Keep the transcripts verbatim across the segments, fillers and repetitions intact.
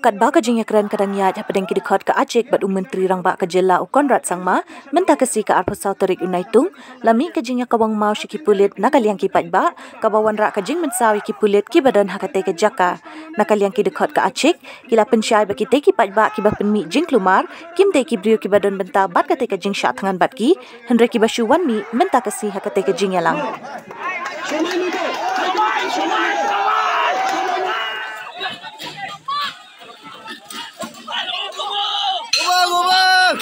Katba ka jingïakren ka dang ïaid hapdeng ki dkhot ka Achik bad u Myntri Rangbah ka jylla u Conrad Sangma, mynta ka sngi ka arphew saw tarik u Naitung, la mih ka jingïakawang maw sha ki pulit na ka liang ki paidbah, kaba wanrah ka jingmynsaw ïa ki pulit kiba don ha katei ka jaka. Na ka liang ki dkhot ka Achik, ki la pynshai ba kitei ki paidbah kiba pynmih jingkulmar, kim dei ki briew kiba don bynta bad katei ka jingshah thngan bad ki, hynrei kiba shu wan mih mynta ka sngi ha katei ka jingïalang. Go back, go back.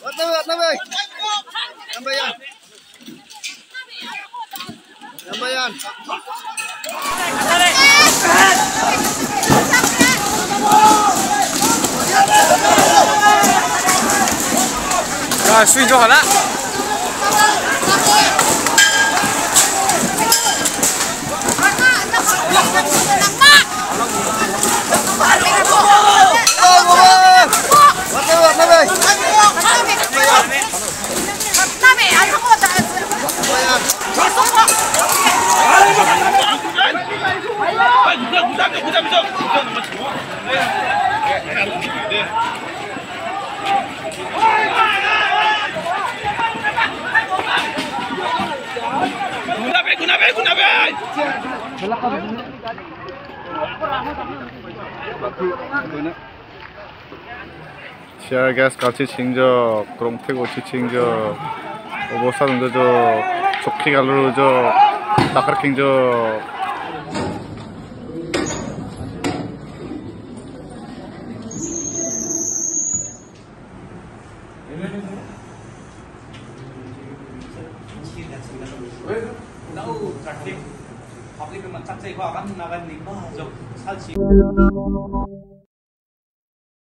Wat na, wat na, back. Sampai ya. Sampai ya. Ka swing jong ka la. Tear gas ka chiching jok, krong thik o chiching jok, obosa dong jok, chokki kalu jok, takar king jok.